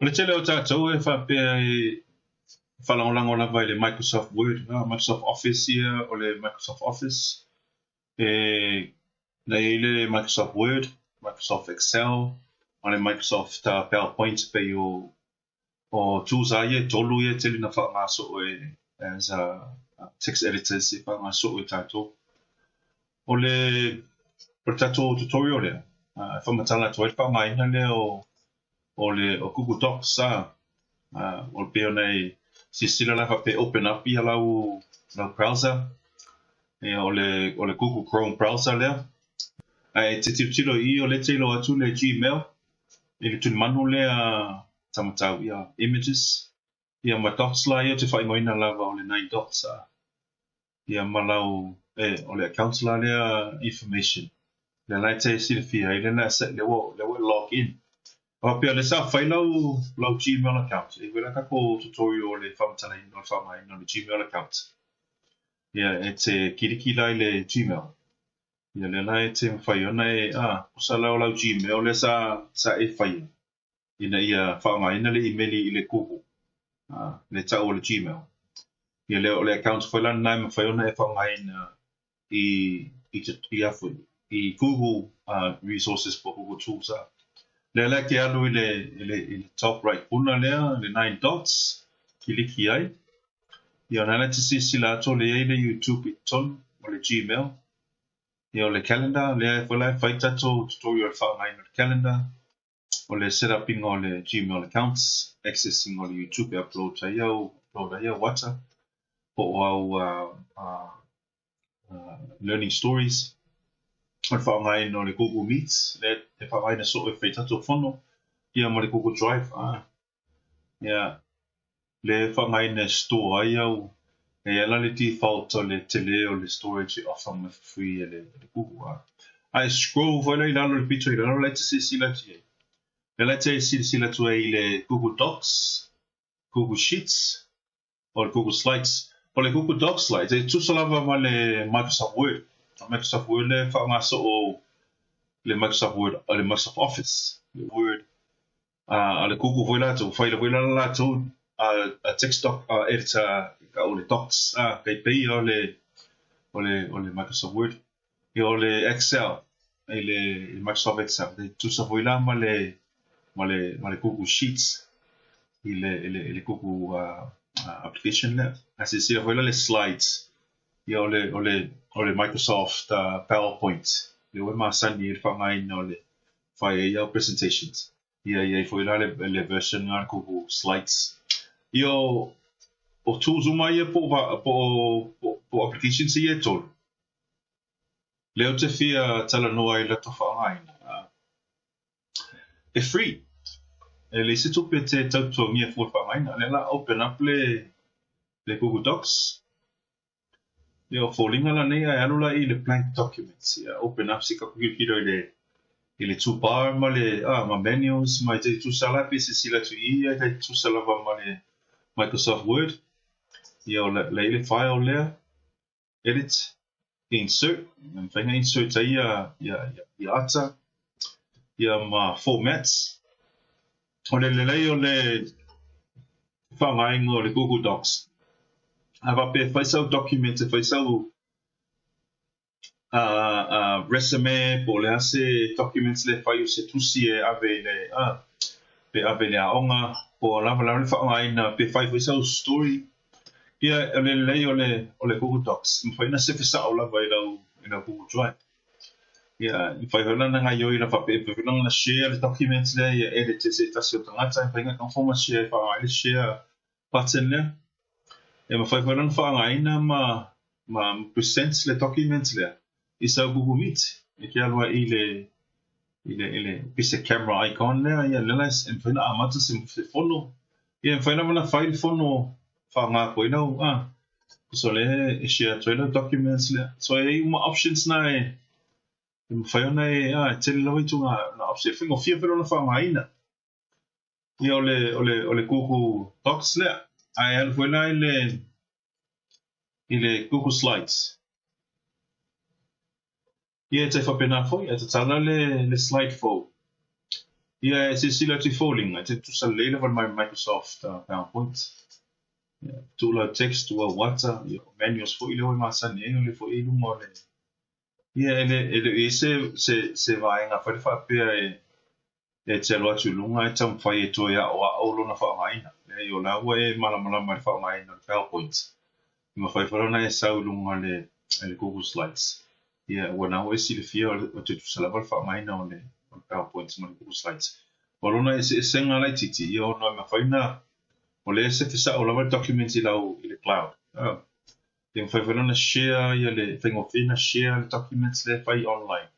O le tele o tatou e faapea e faalagolago lava i le Microsoft Word, Microsoft Office ia, o le Microsoft Office. E na i ai le Microsoft Word, Microsoft Excel, ma le Microsoft PowerPoint pei o tools lava ia e tolu ia e tele na faaaoga soo e as a text editors e faaaoga soo e tatou. O le tatou tutorial lea, e faamatala atu ai le faaaogaina lea o le Google Docs o le pei ona e silasila la faapea open up ia lau browser. Ia, o le Google Chrome browser lea. Ae te tilotilo i o lea te iloa atu le Gmail i le tulimanu lea tamatau ia images. Ia ma Docs la ia te faaigoaina lava o le 9 dots. Ia ma lau o le account la lea information. Lea la e te silafia ai lea lea ua log in. A pea le sa fai lau Gmail account. E wera tatou tutorial o le faamatalaina o le faaaogaina o le Gmail account. Ia e te kiliki la i le Gmail. Ia lea la e te mafai ona e usa la o lau Gmail lea sa e faia ina ia faaaogaina le email i le Google. Le tau o le Gmail. Ia lea o le account foi la lena e mafai ona e faaaogaina i te i afu i Google resources po Google Tools. Lea la ke alu i le top right corner lea, le nine dots, kiliki ai. Ia ona la te silasila atu le ai le YouTube i totonu o le Gmail. Ia o le calendar, lea e foi la e fai tatou tutorial faaaogaina o le calendar, o le setupinga o le Gmail accounts, accessing o le YouTube e upload ai au WhatsApp, po o au learning stories, o le faaaogaina o le Google Meets, lea e faaaogaina soo e fai tatou fono, ia ma le Google Drive. Ia, le faaaogaina e store ai au e ala le default o le tele o le storage e offer mai for free e le Google. Ae scroll foi la i lalo le pito i lalo la e te silasila atu i ai. Lea la te silasila atu ai i le Google Docs, Google Sheets, o le Google Slides. O le Google Docs Slides, e tusa lava ma le Microsoft Word. O Microsoft Word le faaaoga soo le Microsoft Word, o le Microsoft Office, le Word. A le Google foi latou, fai la foi la latou a text doc editor ka o le Docs, kai pei o le Microsoft Word. Ia o le Excel, i le Microsoft Excel, e tusa foi la ma le Google Sheets i le Google application lea. A silasila foi la le Slides, ia o le Microsoft PowerPoint, le ua masani i le faaaogaina o le fai ai au presentations. Ia i ai foi la le version nga Google Slides. Ia o tools uma ia po applications ia e tolu. Lea ou te fia talanoa i latou faaaogaina. E free. E leai se tupe te tautogia fua faaaogaina. Lea la open up le Google Docs. Ia o foliga la nei ae alu la i le blank documents. Ia open up si ka tilotilo i le toolbar ma menus ma te tusa la pe silasila atu i ia te tusa lava ma le Microsoft Word. Ia o le i le file lea, edit, insert, mafai ona insert ai ia ata, ia ma formats. O le lelei o le faaaogaina o le Google Docs. A faapea e fai sau document, e fai sau resume po o le a se documents le fai o se tusi e ave i le pe ave i le aoga po o lava lava le faaaogaina pe fai foi sau story. Ia o le lelei o le Google Docs, mafai ona sefe sao lava i lau Google Drive. Ia mafai foi la ona gaoioi la faapea e mafai ona share le documents lea ia edit e se tasi o tagata e mafai ona confirm share e faaaoga ai le share button lea. E mafai foi la ona faaaogaina ma present le document lea i sau Google Meet. E ke alu ai i le pise camera icon lea ia lea la e mafai ona amata se fono. Ia e mafai lava ona fai le fono faaaoga foi lau so le e share atu ai lau documents lea. So e i ai uma options na e mafai ona e tele lava ituga na option e faigofie foi lona faaaogaina. Ia o le Google Docs lea. Ae alu foi la i le Google Slides. Ia e tai faapena foi, e tatala le slide fou. Ia, e silasila atu i foliga, e te tutusa lelei lava ma le Microsoft PowerPoint. Ia, tuu lau text ua uata, ia, o manuals foi lea ua e masani ai, o lea foi e i luga o le. Ia, e le, e le o i ai se, se, se vaega fai le faapea e, e te alu atu i luga ae taumafai e toe aoao lona faaaogaina. Leai, o la ua e malamalama i le faaaogaina o le PowerPoint. E mafai foi la ona e sau i luga o le, le Google Slides. Ia, ua na ua e silafia o le tutusa lava le faaaogaina o le, o le PowerPoint ma le Google Slides. O lona eseesega laitiiti, ia ona e mafai ona, o lea e sefe sao lava le document i lau, i le cloud. Oh. Ia mafai foi la ona share ia le faigofie ona share le documents lea e fai online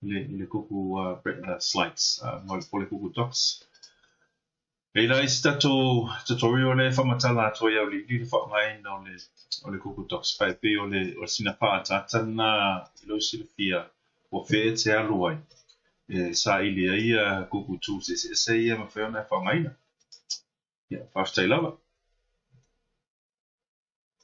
i le, i le Google Slides mo le Google Docs. E i ai la isi tatou tutorial lea e faamatala atu ai auliili le faaaogaina o le, o le Google Docs pa e pei o le, o le sina faaataata lena i lou silafia ua fea e te alu ai e saili ai ia Google Tools eseese ia e mafai ona e faaaogaina. Ia, faafetai lava.